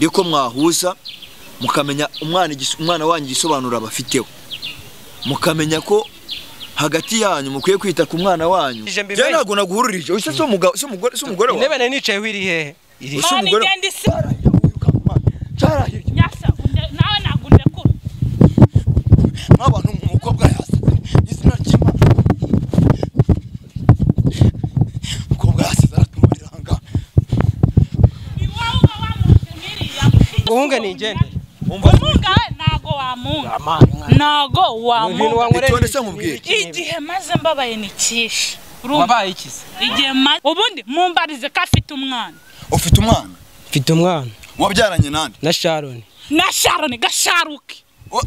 Ndiko mwahuza mukamenya umwana wanyu igisobanuro abafiteho, mukamenya ko hagati yanyu mukwiye kwita ku mwana wanyu. Je ntago naguhururije use so umugabo se umugore se umugore wawe intebe nari nicaye iri hehe iri se umugore nyasa nawe nagunde ko n'abantu umukobwa yasize izina ry'Imana umukobwa yasize aratumariranga guhunga ni igende umunga nago wamunga nago wamunga itonde se nkubwire igihe maze mbabaye nikishe wabaye ikize igihe maze ubundi mumbarize ko afite umwana. Ufite umwana? Mfite umwana. Wabyaranye nande? Na Sharon. Na Sharon gasharuke.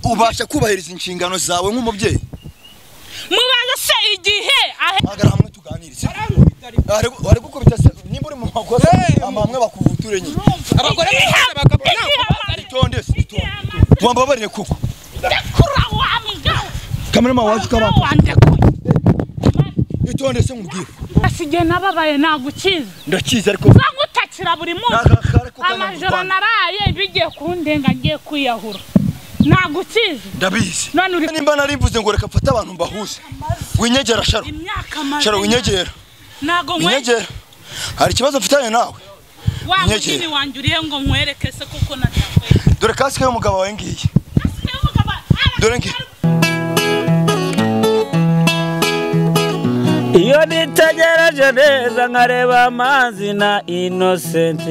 Ubasha kubahiriza inshingano zawe nk'umubyeyi? Mubaza se igihe agara hamwe tuganire se. Ari gukubita se nimba uri mu makosa amamwe bakuvuture nyine. Abagore bakabona itonde se itonde. Wambabarire kuko. Ndakura wa mugabo. Kamera wacu kababa. Itonde se nkubwire. Asige nababaye nagukiza. Ndakiza ariko nzagutakira buri munsi. Amajoro naraye bigiye kundenga ngiye kwiyahura. Nagukiza. Ndabizi. Nimba narivuze ngo reka mfate abantu mbahuze. Winyegera Sharo. Sharo winyegera. Nago winyegera. Hari ikibazo mfitanye nawe. Wa mugini wanjye urihe ngo nkwereke se kuko natakwereka. Dore kasike y'umugabo wawe ngiye. Kasike y'umugabo. Dore ngiye. Iyo nitegereje neza nkareba amazi na Innocent.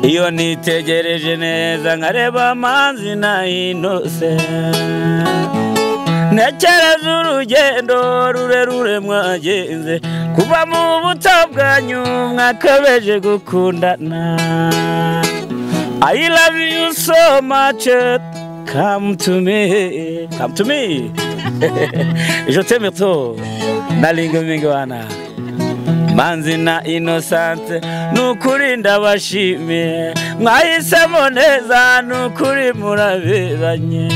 Iyo nitegereje neza nkareba amazi na Innocent. Ntekereza urugendo rurerure mwagenze kuva mu buto bwanyu mwakabeje gukundana. I love you so much, come to me, come to me. Je t'aime trop. Nalingo mingwana Manzi na Innocent nukuri ndabashimiye mwahisemo neza nukuri muraberanye.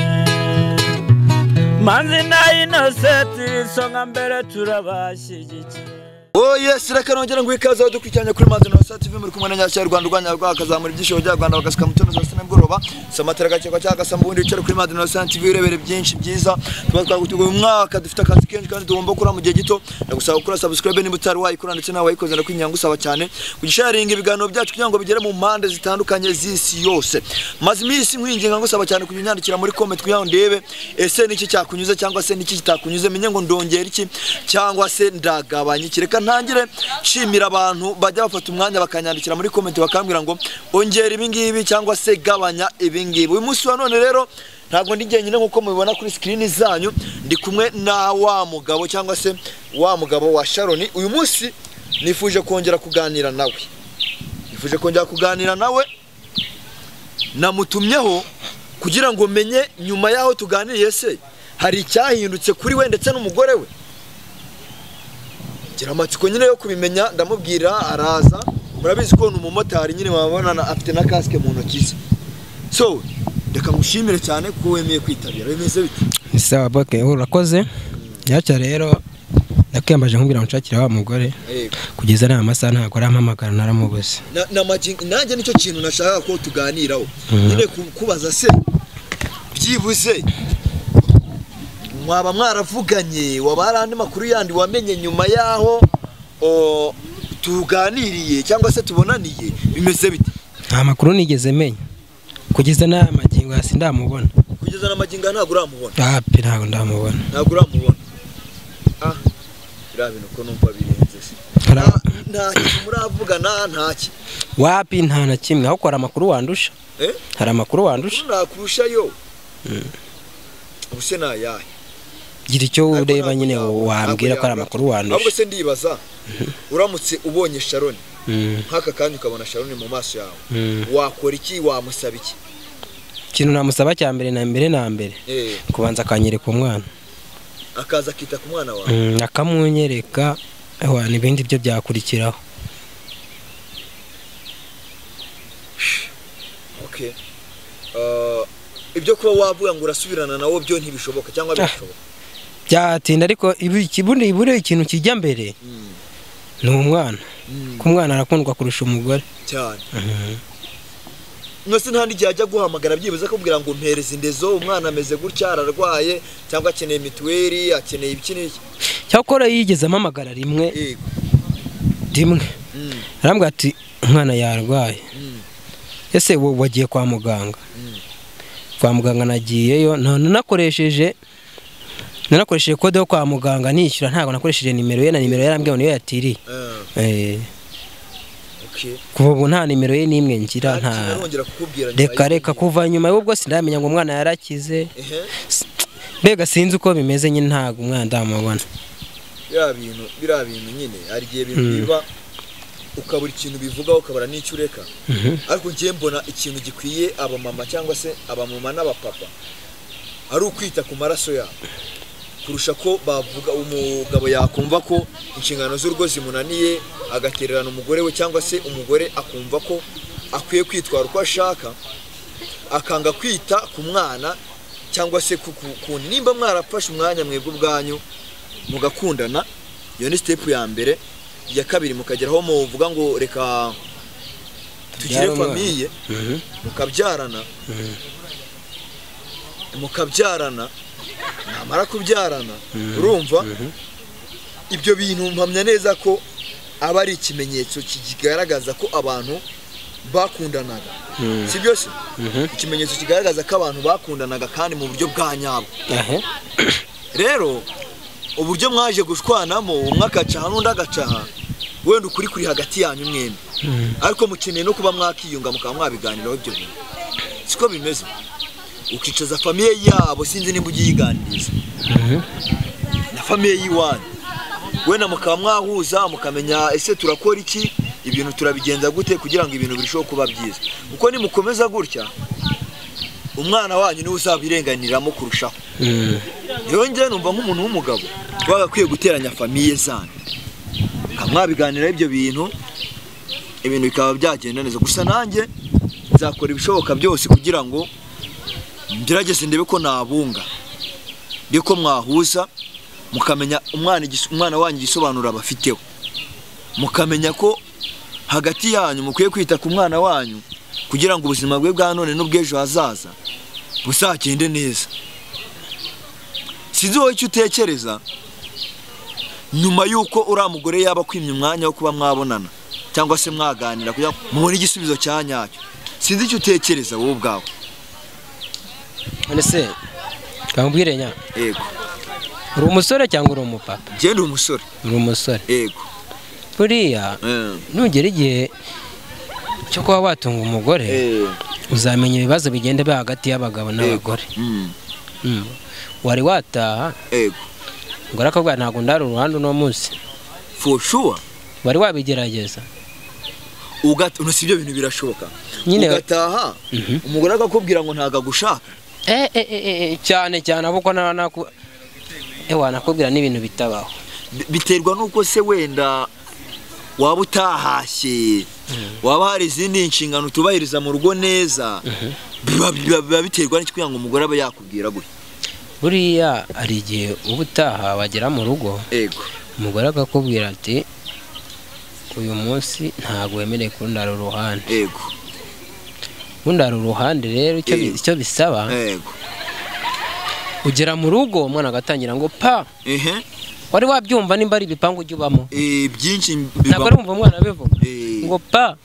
Manzi na Innocent isonga mbere turabashyigikiye. Oh yes, reka nongera ngo ikaze dukurikiranye kuri Manzi na Innocent TV muri kumwe na Nyashya Rwanda rwanya rwakazamura ibyishimo bya Rwanda bagasuka mutono zose n'imgoroba samatara gake kwa cyagasa mbundi wicara kuri Manzi na Innocent TV urebere byinshi byiza tuba twaguteguye umwaka dufite akazi kenshi kandi tugomba gukora mu gihe gito. Ndagusaba gukora subscribe niba utari wayikora ndetse nawe wayikoze ndakwinginga ngusaba cyane kugisharinga ibiganiro byacu kugira ngo bigere mu mpande zitandukanye z'isi yose. Maze iminsi nkwinginga ngusaba cyane kunyandikira muri comment kugira ngo ndebe ese niki cyakunyuze cyangwa se niki kitakunyuze menye ngo ndongera iki cyangwa se ndagabanya iki. Reka ntangire nshimira abantu bajya bafata umwanya bakanyandikira muri comment bakambwira ngo ongera ibi ngibi cyangwa se gabanya ibi ngibi. Uyu munsi wa none rero ntabwo ndi njyenyine nkuko mubibona kuri screen zanyu, ndi kumwe na wa mugabo cyangwa se wa mugabo wa Sharon. Uyu munsi nifuje kongera kuganira nawe. Nifuje kongera kuganira nawe namutumyeho kugira ngo menye nyuma yaho tuganiriye se hari icyahindutse kuri we ndetse n'umugore we. Gira amatsiko nyine yo kubimenya ndamubwira araza. Murabizi ko ni umumotari nyine wabona afite na casque mu ntoki ze. So reka ngushimire cyane kuko wemeye kwitabira. Bimeze bite? Ni sawa boke urakoze. Yacha rero nakwiyambaje nkubwira nshakira wa mugore. Kugeza na amasaha ntago arampamagara naramubuze. Na nanjye nicyo kintu nashaka ko tuganiraho. Nyine kubaza se byibuze mwaba mwaravuganye waba andi makuru yandi wamenye nyuma yaho tuganiriye cyangwa se tubonaniye bimeze bite? Nta makuru nigeze menya kugeza na magingo hasi ndamubona. Kugeza na magingo ntago uramubona? Api ntago ndamubona. Ntago uramubona. Ah bira bintu ko numva birenze se. Nta kintu muravugana ntaki? Wapi nta na kimwe aho kora amakuru wandusha. Hari amakuru wandusha? Nakurusha yo. Ubuse nayahe? Gira icyo ureba nyine wambwira ko ari amakuru wandusha. Ahubwo se ndibaza uramutse ubonye Sharon nk'aka kandi ukabona Sharon mu maso yawe wakora iki, wamusaba iki? Ikintu namusaba cya mbere na mbere na mbere kubanza akanyereka umwana. Akaza akita ku mwana wawe? Akamunyereka n'ibindi byo byakurikiraho. Okay. Ibyo kuba wavuga ngo urasubirana nawo byo ntibishoboka cyangwa birashoboka? Byatinda ariko ibundi ibure ikintu kijya mbere ni umwana. Ku mwana arakundwa kurusha umugore cyane. Mwese nta n'igihe ajya guhamagara byibuze akubwira ngo mpereze indezo, umwana ameze gutya, ararwaye cyangwa akeneye mituweli, akeneye iki n'iki? Cyakora yigeze ampamagara rimwe. Rimwe arambwira ati umwana yarwaye. Ese wowe wagiye kwa muganga? Kwa muganga nagiyeyo, nanakoresheje kode yo kwa muganga nishyura, ntabwo nakoresheje nimero ye, na nimero yarambwiye niyo yatiriye. Kuva ubu nta nimero ye n'imwe ngira, nta reka kuva nyuma y'ubwo sindamenya ngo umwana yarakize. Mbega sinzi uko bimeze nyine, ntabwo umwana ndamubona. Biriya bintu nyine hari igihe biba ukabura ikintu bivugaho, ukabura n'icyo ureka. Ariko ngiye mbona ikintu gikwiye abamama cyangwa se abamama n'abapapa ari ukwita ku maraso yabo kurusha ko bavuga umugabo yakumva ko inshingano z'urugo zimunaniye agatererana umugore we, cyangwa se umugore akumva ko akwiye kwitwara uko ashaka akanga kwita ku mwana cyangwa se ku nimba mwarafashe umwanya mwebwe ubwanyu mugakundana. Iyo ni step ya mbere. Iya kabiri mukageraho muvuga ngo reka tugire famille, mukabyarana, namara kubyarana, urumva ibyo bintu mpamya neza ko aba ari ikimenyetso kigaragaza ko abantu bakundanaga. Si byo se? Ikimenyetso kigaragaza ko abantu bakundanaga kandi mu buryo bwa nyabwo. Rero uburyo mwaje gushwanamo, umwe agacaha n'undi agacaha, wenda ukuri kuri hagati yanyu mwembi, ariko mukeneye no kuba mwakiyunga mukaba mwabiganiraho ibyo bintu. Siko bimeze? Ukicaza famille yabo, sinzi nimba ugiyiganiriza na famille yiwanyu, wenda mukaba mwahuza mukamenya ese turakora iki, ibintu turabigenza gute kugira ngo ibintu birusheho kuba byiza. Kuko nimukomeza gutya umwana wanyu niwe uzabirenganiramo kurushaho. Rero njye numva nk'umuntu w'umugabo bagakwiye guteranya famille zanyu, mwabiganiraho ibyo bintu, ibintu bikaba byagenda neza. Gusa nanjye nzakora ibishoboka byose kugira ngo ngerageze ndebe ko nabunga, ndebe ko mwahuza, mukamenya umwana wanyu igisobanuro abafiteho, mukamenya ko hagati yanyu mukwiye kwita ku mwana wanyu kugira ngo ubuzima bwe bwa none n'ubw'ejo hazaza buzagende neza. Sinzi wowe icyo utekereza nyuma y'uko uriya mugore yaba akwimye umwanya wo kuba mwabonana cyangwa se mwaganira kugira ngo mubone igisubizo cya nyacyo. Sinzi icyo utekereza wowe ubwawe. None se kambwire nya? Yego. Uri umusore cyangwa uri umupapa? Njye ndi umusore. Uri umusore? Yego. Buriya nugera igihe cyo kuba watunga umugore, uzamenya ibibazo bigenda biba hagati y'abagabo n'abagore. Wari wataha? Yego. Ngo arakubwira ntabwo ndari uruhande uno munsi. For sure. Wari wabigerageza? Ugata si ibyo bintu birashoboka. Ugataha umugore akakubwira ngo ntago agushaka. Cyane cyane abo ko nakubwira n'ibintu bitabaho. Biterwa nuko se wenda waba utahashye, waba hari izindi nshingano utubahiriza mu rugo neza, biba biterwa n'iki kugira ngo umugore abe yakubwira gutya? Buriya hari igihe uba utaha wagera mu rugo, umugore akakubwira ati uyu munsi ntabwo wemerewe kundara uruhande. Yego. Kundara uruhande rero icyo bisaba, yego, ugera mu rugo umwana agatangira ngo pa. Wari wabyumva nimba ari ibipangu ujya ubamo? Byinshi ntabwo ari umva umwana abivuga ngo pa.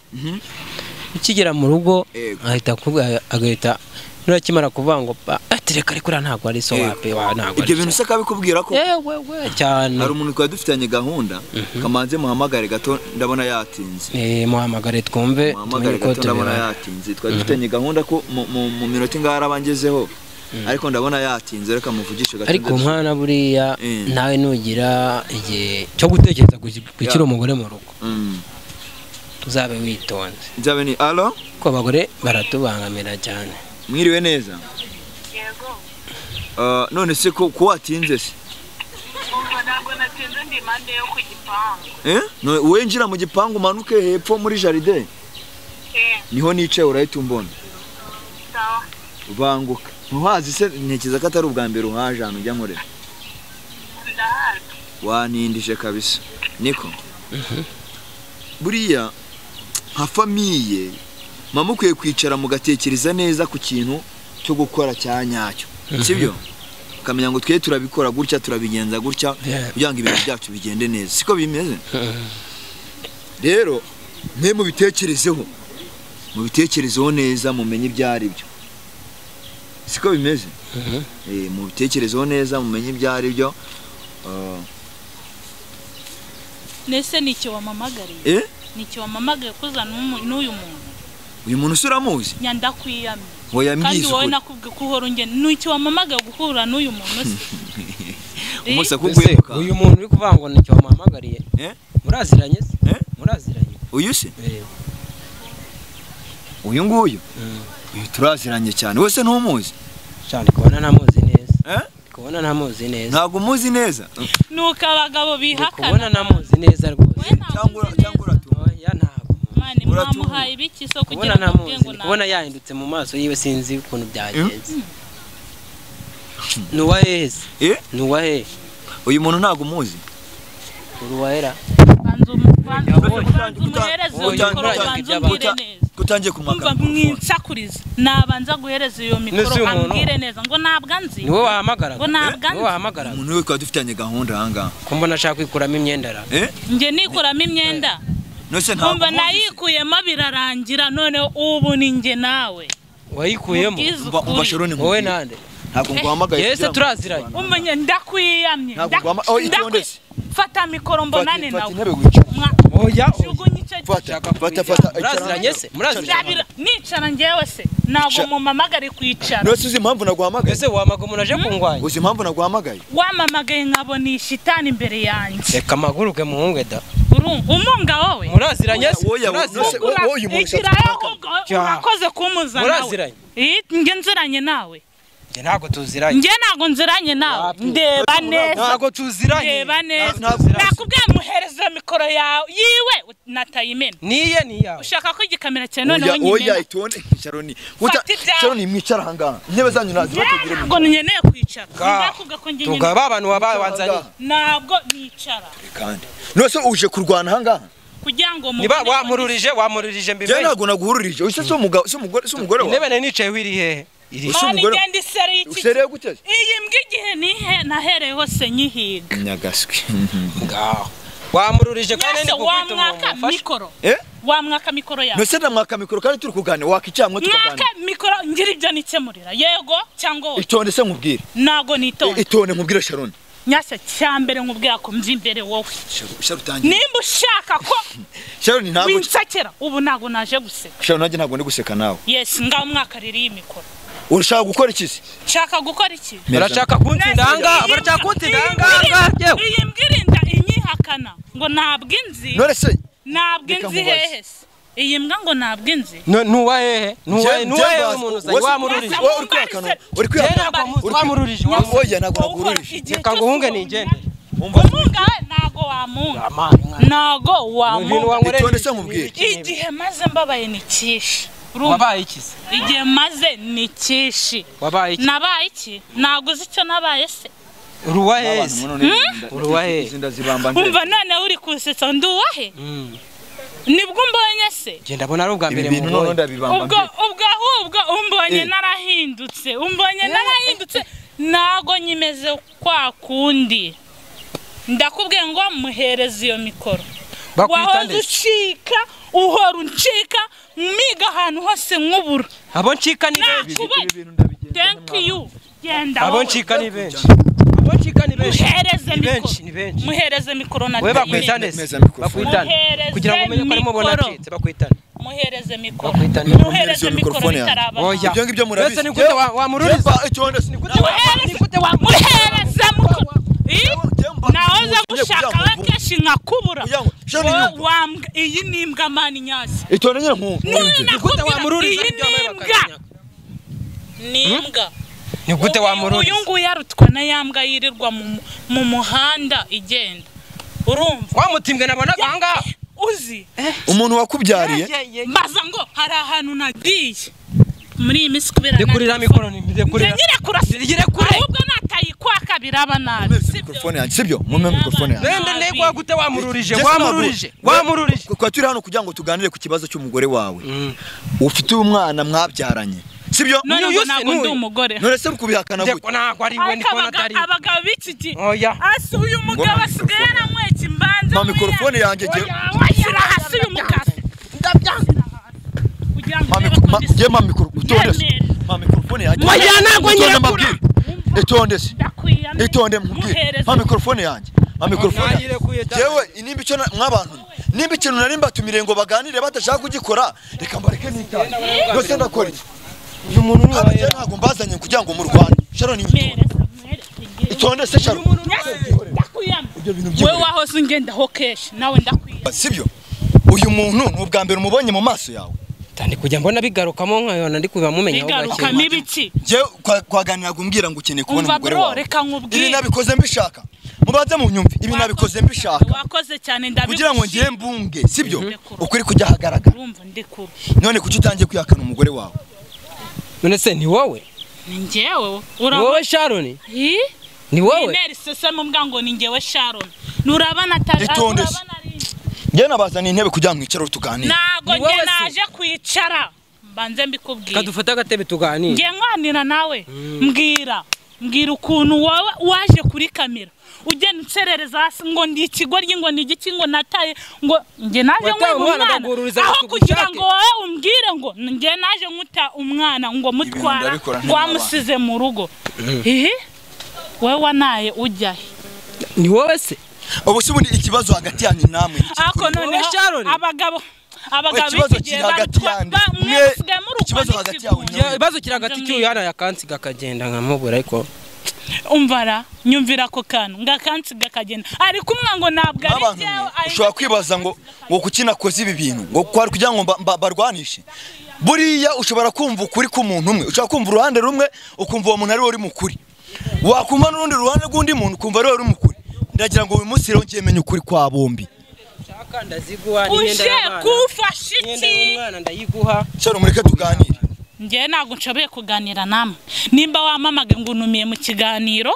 Ukigera mu rugo ahita akubwira, agahita nurakimara kuvuga ngo pa, ati reka reka uriya ntabwo ari so wape, wa ntabwo ibyo bintu se akabikubwira ko? Yewe cyane. Hari umuntu twari dufitanye gahunda, kamanze muhamagare gato ndabona yatinze. Muhamagare twumve, muhamagare gato ndabona yatinze. Twari dufitanye gahunda ko mu minota ingahe arabangezeho, ariko ndabona yatinze, reka muvugishe gato. Ariko umwana buriya nawe nugira igihe cyo gutekereza gukira umugore mu rugo, uzabe witonze. Nzabe ni allo? Ko abagore baratubangamira cyane. Mwiriwe neza? Yego. None se ko watinze se? Umva ntabwo natinze, ndi impande yo ku gipangu. No, winjira mu gipangu umanuke hepfo muri jardin. Niho nicaye urahita umbona. Sawa. Ubanguka. Ntuhazi se? Ntekereza ko atari ubwa mbere uhaje ahantu ujya nkorera. Ndahazi. Wanindije kabisa. Niko. Buriya nka famille Mama ukwiye kwicara mugatekereza neza ku kintu cyo gukora cya nyacyo, sibyo? Ukamenya ngo twe turabikora gutya, turabigenza gutya kugira ngo ibintu byacu bigende neza, siko bimeze? Rero mwe mubitekerezeho, mubitekerezeho neza, mumenye ibyo ari byo, siko bimeze? Mubitekerezeho neza, mumenye ibyo ari byo. Nese ni icyo wamamagariye? Ni icyo wamamagaye kuza n'uyu muntu? Uyu muntu se uramuzi? Nyandakwiyamye. Kandi wowe nakubwiye ko uhora ungena. Ni icyo wamamagaye guhura n'uyu muntu se? Umusa kugwibuka. Uyu muntu uri kuvuga ngo ni icyo wamamagariye? Muraziranye se? Muraziranye. Uyu se? Uyu nguyu? Uyu turaziranye cyane. Wowe se ntumuzi? Cyane kubona ntamuzi neza. Kubona ntamuzi neza. Ntabwo umuzi neza? Nuko abagabo bihakana. Kubona ntamuzi neza rwose. Cyangwa uratumva. Oya ntabwo. Mani mwamuhaye ibiki so kugira ngo ubwe ngo kubona yahindutse mu maso yiwe sinzi ukuntu byagenze. Nuwa heze. Nuwa he? Uyu muntu ntabwo umuzi. Uruwahera. Kutangiye kumwaka. Mwinsakuriza. Nabanza guhereza iyo mikoro ambwire neza ngo ntabwo anzi. Niwe wahamagara. Ngo ntabwo anzi. Wahamagara. Umuntu we kwa dufitanye gahunda ahangaha. Ko mbona ashaka kwikuramo imyenda ra. Nge nikuramo imyenda. Nose ntabwo. Kumva nayikuyemo birarangira none ubu ni nge nawe. Wayikuyemo. Umva Sharoni wowe nande. Ntabwo nguhamagaye. Yese turaziranye. Umenye ndakwiyamye. Fata mikoro mbonane nawe. Oya. Fata. Muraziranye se? Muraziranye. Nicara ngewe se. Ntabwo mumamagare kwicara. Nose uzi impamvu naguhamagaye? Ese wamaga umuntu aje kungwanya? Uzi impamvu naguhamagaye? Wamamagaye nkabona ishitani imbere yanjye. Reka maguruke muhunge da. Umunga wowe. Muraziranye se? Oya umuntu urakoze kumuzana. Muraziranye. Nge nziranye nawe. Nge ntabwo tuziranye. Nge ntabwo nziranye nawe. Ndeba neza. Ntabwo tuziranye. Ndeba neza. Nakubwiye muhereza mikoro yawe yiwe natayimena. Niye ni yawe. Ushaka ko igikamera cyawe noneho nyimena. Oya itonde Sharoni. Sharoni mwicara ahangaha. Intebe zanyu nazibategire. Ntabwo nkeneye kwicara. Ndakuvuga ko nge nyine. Tugaba abantu wabanzanye. Ntabwo nicara. Kandi. Nose uje kurwana ahangaha? Kugira ngo niba wamururije mbimenye. Nge ntabwo naguhururije. Use so umugabo so umugore so umugore wawe. Intebe nari nicaye wiri hehe? Mani genda isere y'iki. Usere gute? Iyi mbwa igihe nihe nahereye hose nyihiga. Nyagaswi. Ngaho. Wamururije kandi ni kukwita umuntu mikoro. Wamwaka mikoro yawe. Nose ndamwaka mikoro kandi turi kuganira wakicamwe tukaganira. Mwaka mikoro ngira ibyo nikemurira. Yego cyangwa oya. Itonde se nkubwire. Nago nitonde. Itonde nkubwire Sharon. Nyashya cyambere nkubwira ko mvi imbere wowe. Sharon nimba ushaka ko Sharon ntabwo winsekera ubu nago naje guseka. Sharon nanjye ntabwo ndi guseka nawe. Yes ngaho mwaka riri mikoro. Urashaka gukora iki se? Nshaka gukora iki? Barashaka kuntsinda ahangaha, barashaka kuntsinda ahangaha. Iyi mbwirinda inyihakana ngo ntabwo inzi. None se ntabwo inzi hehe se? Iyi mbwa ngo ntabwo inzi. Nuwa hehe? Nuwa umuntu uzanye wamururije. Uri kwihakana. Uri kwihakana. Wamururije. Oya ntabwo nagururije. Reka nguhunge nigende. Umunga ntago wamunga. Ntago wamunga. Itonde se nkubwire. Igihe maze mbabaye ni cyinshi. Wabaye iki se? Igihe maze ni cyinshi. Wabaye iki? Nabaye iki? Ntabwo uzi icyo nabaye se? Uruwa heze. Uruwa he? Umva none uri kusetsa ndi uwahe? Nibwo umbonye se? Genda mbona ari ubwa mbere mu none. Ubwo ahubwo umbonye narahindutse. Umbonye narahindutse ntago nyimeze kwa kundi. Ndakubwiye ngo muhereze iyo mikoro. Wahoze ucika, uhora uncika, miga ahantu hose nkubura. Abo ncika ni benshi. Thank you. Genda. Abo ncika ni benshi. Abo ncika ni benshi. Muhereze mikoro. Muhereze mikoro na we bakwitane. Bakwitane. Kugira ngo umenye ko arimo bona acitse bakwitane. Muhereze mikoro. Muhereze mikoro bitaraba. Oya. Ibyo ngibyo murabizi. Ese ni gute wamururiza? Ni gute wamuhereza mikoro? Nahoze gushaka kenshi nkakubura. Iyi ni imbwa mani nyasi. Itonde nyine nkumva. Ni gute wamururiza? Iyi ni imbwa. Ni imbwa. Ni gute wamururiza? Uyu nguyu yarutwa na ya mbwa yirirwa mu muhanda igenda. Urumva? Wamutimbwe nabonaga aha ngaha. Uzi? Umuntu wakubyariye? Mbaza ngo hari ahantu nagiye. Muri iyi minsi kubera ndekurira mikoro ni ndekurira. Ngiye kurasa. Ahubwo natayikura. Nibikwaka biraba nabi. Mikrofone yanjye sibyo? Mume mikrofone yanjye. Nende ndegwa gute wamururije wamururije wamururije. Kwa turi hano kugira ngo tuganire ku kibazo cy'umugore wawe. Ufite umwana mwabyaranye. Sibyo? None ntabwo ndi umugore. None se kubihakana gute? Ntabwo ari we niko natari. Abagabo b'iki gihe. Asi uyu mugabo asigaye yaranyweye imbanza. Ma mikrofone yanjye je. Shyira hasi uyu mukasi. Ndabyanga. Kugira ngo ma mikrofone. Ma mikrofone yanjye. Oya ntabwo nyirakura. Itonde se. Itonde mubwire. Ma mikrofone yanjye. Ma mikrofone. Jewe nimba icyo mwabantu nimba ikintu nari mbatumire ngo baganire badashaka kugikora reka mbareke nitane. Yose ndakora iki? Uyu muntu ni wawe ntabwo mbazanye kugira ngo murwane. Sharon ni itonde se Sharon. Ndakuyama. Wewe wahoze ungenda ho keshi nawe ndakwiyama. Sibyo? Uyu muntu ni ubwa mbere umubonye mu maso yawe. Tandi kujya mbona bigarukamo nkayona ndi kuba mumenya aho gake. Bigarukamo ibiki? Je kwaganira gumbwira ngo ukeneye kubona umugore wawe. Reka nkubwire. Ibi nabikoze mbishaka. Mubanze mu nyumve ibi nabikoze mbishaka. Wakoze cyane ndabikushimira. Kugira ngo ngiye mbunge, sibyo? Ukuri kujya hagaragara. Urumva ndikuru. None kuki utangiye kwihakana umugore wawe? None se ni wowe? Ni njyewe. Wowe Sharon? Ni wowe? Ni sese mumbwa ngo ni njyewe Sharon. Nurabana atari. Njye nabazana intebe kugira ngo mwicare tuganire. Ntago njye naje kwicara. Mbanze mbikubwire. Kadufata agatebe tuganire. Njye nganira nawe. Mbwira. Mbwira ukuntu wowe waje kuri kamera. Ugenda unserereza hasi ngo ndi ikigoryi ngo ndi igiki ngo nataye ngo njye naje nkwiba umwana. Aho kugira ngo wowe umbwire ngo njye naje nkuta umwana ngo mutwara wamusize mu rugo. Ihi? Wowe wanaye ujya he? Ni wowe se? Ubu se ubundi ikibazo hagati yanyu namwe ako none abagabo ikibazo kiri hagati yanyu ikibazo hagati yawe ikibazo kiri hagati cy'uyu yana yakansiga akagenda nkamubura ariko umvara nyumvira ko kantu ngakansiga akagenda ariko umwa ngo ntabwo ari byawe. Ushobora kwibaza ngo kuki nakoze ibi bintu ngo kwari kugira ngo barwanishe. Buriya ushobora kumva ukuri k'umuntu umwe, ushobora kumva uruhande rumwe ukumva uwo muntu ari we uri mukuri, wakumva n'urundi ruhande rw'undi muntu ukumva ari we uri mukuri. Ndagira ngo uyu munsi rero ngiye menya ukuri kwa bombi. Uje kufasha iki? Sharon mureke tuganire. Njye ntabwo nshoboye kuganira namwe. Nimba wamamaga ngo unumiye mu kiganiro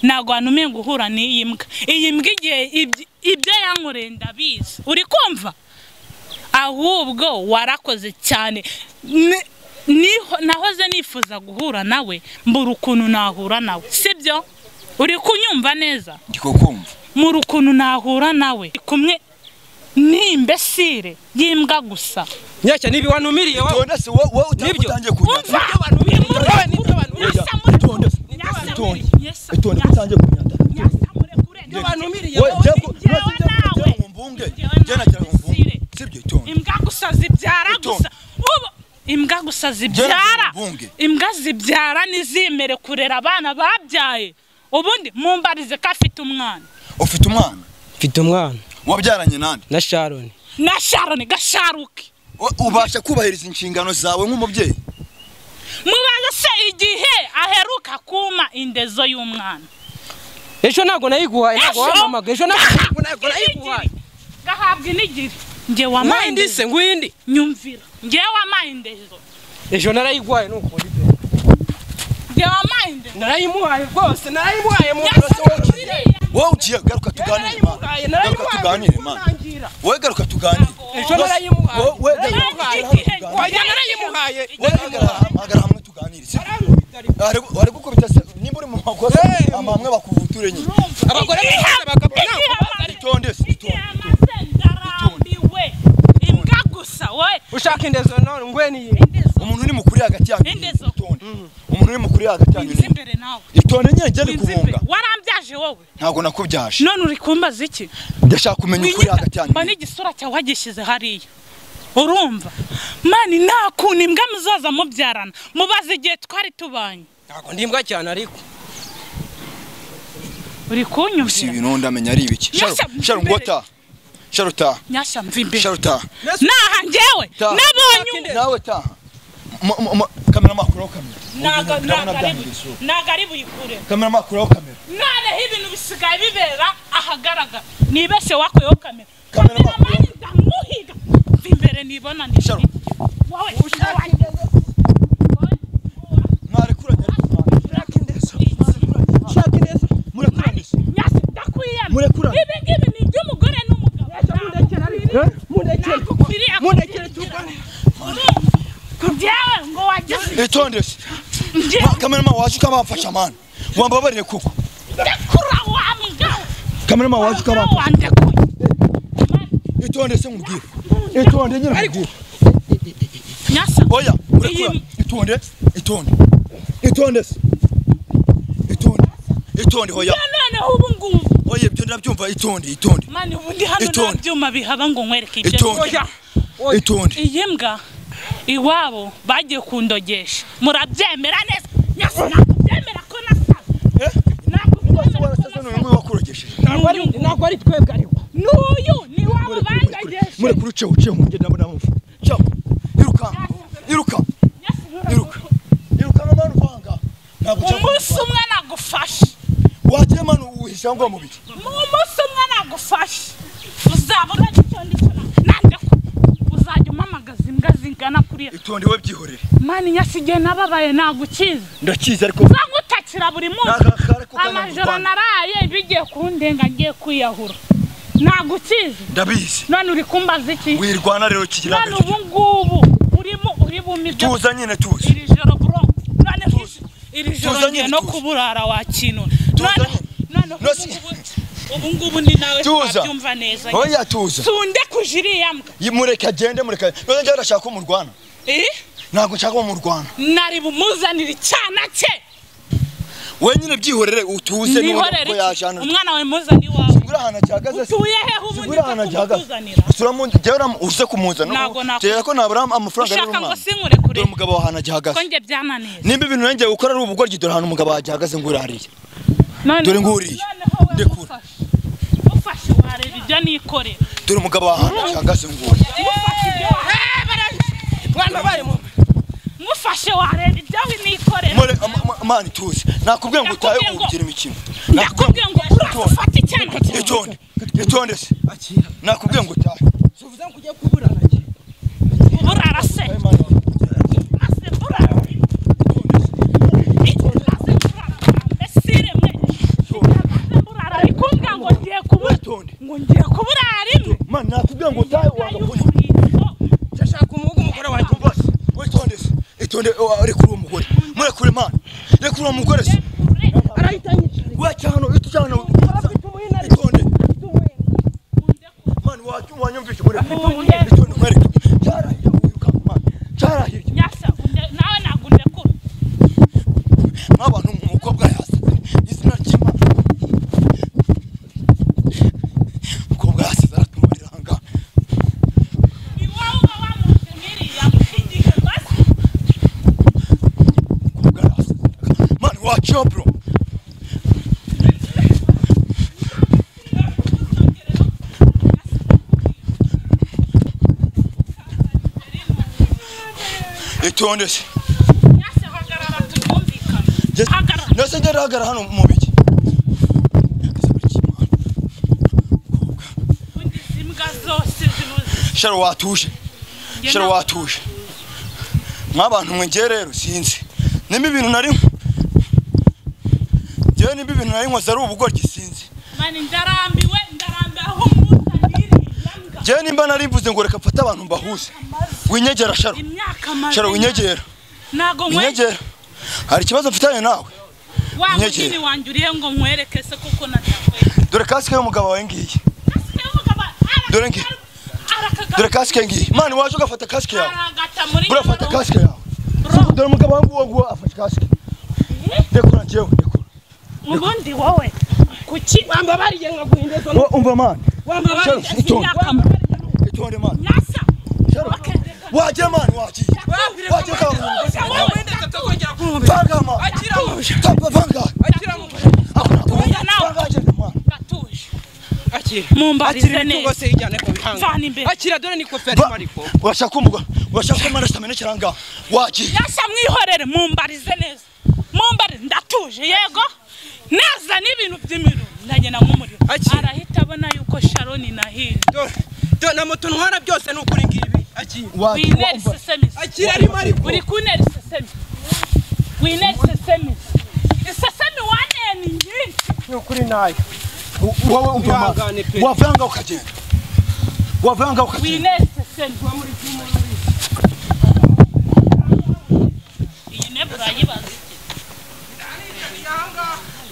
ntabwo wanumiye guhura n'iyi mbwa. Iyi mbwa igihe ibyo yankoreye ndabizi. Uri kumva? Ahubwo warakoze cyane. Nahoze nifuza guhura nawe mbura ukuntu nahura nawe. Sibyo? Uri kunyumva neza? Ndikukumva. Muri ukuntu nahura nawe kumwe n'imbesire y'imbwa gusa. Nyacya nibi wanumiriye wowe. Itonde se wowe utangiye kunyata. Itonde utangiye kunyata. Wanumiriye wowe. Mbunge. Njye nagira ngo mbunge. Sibyo itonde. Imbwa gusa zibyara gusa. Ubu imbwa gusa zibyara. Imbwa zibyara nizimere kurera abana babyaye. Ubundi mumbarize ko afite umwana. Ufite umwana? Mfite umwana. Wabyaranye nande? Na Sharon. Na Sharon gasharuke. Ubasha kubahiriza inshingano zawe nk'umubyeyi? Mubaze se igihe aheruka kuma indezo y'umwana. Ejo ntago nayiguhaye, ntago wamamaga. Ejo ntago nayiguhaye. Gahabwa inigiri. Nge wamaye indezo ngwindi. Nyumvira. Nge wamaye indezo. Ejo narayiguhaye nuko. Nge wamaye indezo. Narayimuhaye rwose, narayimuhaye mu wowe ugiye garuka tuganire man. Garuka tuganire man. Wowe garuka tuganire. Ejo narayimuhaye. Wowe narayimuhaye. Wowe hagarara hamwe tuganire. Ari gukubita se nimba uri mu makosa amamwe bakuvuture nyine. Abagore bakabona. Itonde se itonde. Ndarambiwe. Imbwa gusa wowe. Ushaka indezo none ngwe ni umuntu uri mukuri hagati yanyu. Itonde. Umuntu uri mukuri hagati yanyu. Itonde nyine ngende kubunga. Warambyaje wowe. Ntago nakubyaje. None uri kumbaza iki? Ndashaka kumenya ukuri hagati yanyu. Mba n'igisura cyawe wagishize hariya. Urumva? Mani nta kuntu imbwa muzaza mubyarana. Mubaze igihe twari tubanye. Ntago ndi imbwa cyane ariko. Uri kunyumvira? Si ibintu ndamenya ari ibiki. Sharon ngota. Sharon ta. Nyasha mva imbere. Sharon ta. Naha njyewe nabonye nawe ta. Kamera makuru kamera. Naga ari buyikure. Kamera makuru kamera. Noneho ibintu bisigaye bibera ahagaragara. Nibeshe wakuyeho kamera. Kamera makuru. Ndamuhiga. Mva imbere nibona ni. Wowe mwarekuranye ariko. Njyewe ngo wagize itonde se kamerama waje ukabamfasha man wambabarire kuko ndekura wambwa kamerama waje ukabamfasha itonde se nkubwire itonde nyine nkubwire Nyasa oya urekura itonde itonde itonde se itonde itonde hoya noneho ubu ngubu oya ibyo ndabyumva itonde itonde mani ubu ndi hano nta byuma bihaba ngo nkwereke ibyo itonde itonde iyi mbwa iwabo bagiye kundogesha murabyemera neza Nyasa ntabwo ko nasaze ntabwo wakurogesheje ntabwo ari twebwe ariko n'uyu ni wabo bandogesheje murekure uce uce ngende ndabona mufite ciao iruka iruka iruka iruka manu vanga ntabwo umunsi umwe nagufashe wagiye manu uhisha ngo mubiki umunsi umwe nagufashe uzabona icyo ndicyo nande uzajya umamagaza imbwa zingana kuriya itonde we byihorere mani nyasigiye nababaye nagukiza ndakiza ariko nzagutakira buri munsi amajoro naraye bigiye kundenga ngiye kwiyahura nagukiza ndabizi none uri kumbaza iki wirwana rero kigira none ubu ngubu urimo uri bumi tuza nyine tuza iri joro bro none iri joro ngiye no kuburara wakintu none ubu ngubu ni nawe twabyumva neza oya tuza tunde kujiriya mbwa mureka agende mureka none njye ndashaka ko murwana ntabwo nshaka ko murwana nari bumuzanira icyana cye we nyine byihorere utuze n'uko yajana umwana wawe muzani wawe singura ahantu gihagaze utuye he ubundi singura ahantu gihagaze uze kumuzana tera ko nabura amafaranga ari umwana ushaka ngo sinkure kure dore umugabo ahantu gihagaze ko nge byananiye nimba ibintu nenge gukora ari ubugoryi dore ahantu umugabo gihagaze ngurariye dore nguriye ndekura ufashe wareba ibyo nikorera dore umugabo ahantu gihagaze nguriye mufashe wareba ibyo nikorera mure mani tuzi nakubwiye ngo utaye ugira imikino nakubwiye ngo urafata icyana itonde itonde se nakubwiye ngo utaye suvuza ngo ujye kuburana ki kuburara se mase burara mase burara mbesire mwe burara bikumbwa ngo ngiye kubura ngo ngiye kuburara rimwe mani nakubwiye ngo utaye wanga kunywa ndashaka umuhungu umugore wanjye itonde se itonde rekura uwo mugore murekure mani rekura uwo mugore se arahitanyije wacyano icyano itonde mani wanyumvishe muri itonde nkwereke cyarahiye wiruka mani cyarahiye Nyasa nawe ntabwo ndekura nk'abantu umukobwa yasize izina ry'Imana umukobwa yasize aratumarira aha ngaha Watch out, bro. Itonde se. Nase ngira hano mu biki. Sharo watuje. Sharo watuje. Mwabantu mwe ngiye rero sinzi. Nimba ibintu nari Jewe nimba ibintu nari nkoze ari ubugoryi sinzi. Mani ndarambiwe ndarambiwe aho muzanira. Jewe nimba nari mvuze ngo reka mfate abantu mbahuze. Winyegera Sharo. Sharo winyegera. Nago winyegera. Hari ikibazo mfitanye nawe. Wa mugini wanjye urihe ngo nkwereke se kuko natakwereka. Dore kasike y'umugabo wawe ngiye. Kasike y'umugabo. Dore ngiye. Dore kasike ngiye. Mani waje ugafata kasike yawe. Burafata kasike yawe. Dore umugabo wangu uwo nguwo afashe kasike. Ndekura jewe ndekura. Ubundi wowe kuki wambabariye nkaguhindezo umva mani wambabariye itonde mani Nyasa waje mani waje waje ka vanga mani akira vanga akira vanga mani gatuje akira mumbarize neza akira dore ni koferi mariko urashaka umuga urashaka amaraso amenekera ngaha waje Nyasa mwihorere mumbarize neza mumbarize ndatuje yego naza n'ibintu by'imiru ndagenda nk'umuriro arahita abona yuko Sharon nahiye dore na moto ntwara byose n'ukuri ngibi akira wineri sesemi akira ari mariko uri kuneri sesemi wineri sesemi isesemi waneni nyinshi n'ukuri nayo wowe umva wavanga ukagenda wavanga ukagenda wineri sesemi muri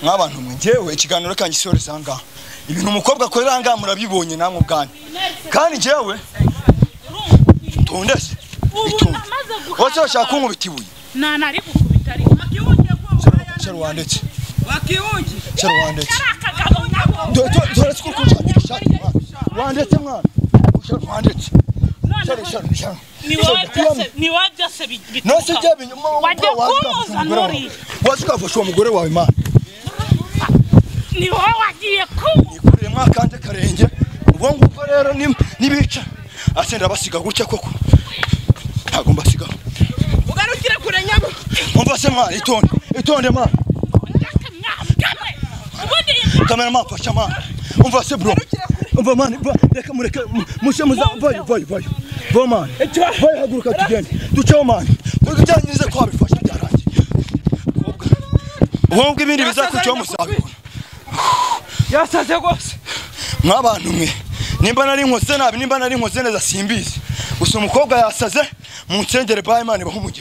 Mwabantu mwe njyewe ikiganiro kangisoreza aha ngaha. Ibintu umukobwa akorera aha ngaha murabibonye namwe ubwanyu. Kandi njyewe tondese. Ubu namaze guhaga. Wose bashaka kunkubita ibuye. Nta nari gukubita ariko. Sharo wandetse. Wakiwungi. Sharo wandetse. Kari akagabo nako. Dore siko kunshakira ishati mwana. Wandetse mwana. Sharo wandetse. Sharo sharo sharo. Ni wowe byose, ni wowe byose bituruka. Nose jya binyuma Wajya kumuzana uri. Wazi ukafasha uwo mugore wawe mwana. Ni wowe wagiye kumu. Nikurire mwakanje karenge. Ubwo ngubwo rero nibica. Asenda basiga gutya koko. Ntago mbasiga. Ugarukire kure nyabo. Umva se mwana itonde. Itonde mwana. Ndaka mwamwe. Ubundi Kamera mwana fasha mwana. Umva se bro. Umva mwana reka mureke mushe muza vayo vayo vayo. Vayo mwana. Vayo haguruka tugende. Duceho mwana. Ujyanyirize ko wabifasha byarangiye. Ubwo ngubwo ibindi bizakurikiyeho muzabibona. Yasaze rwose. Mwabantu mwe nimba nari nkoze nabi nimba nari nkoze neza simbizi. Gusa umukobwa yasaze mu nsengere baye Imana ibahe umugisha.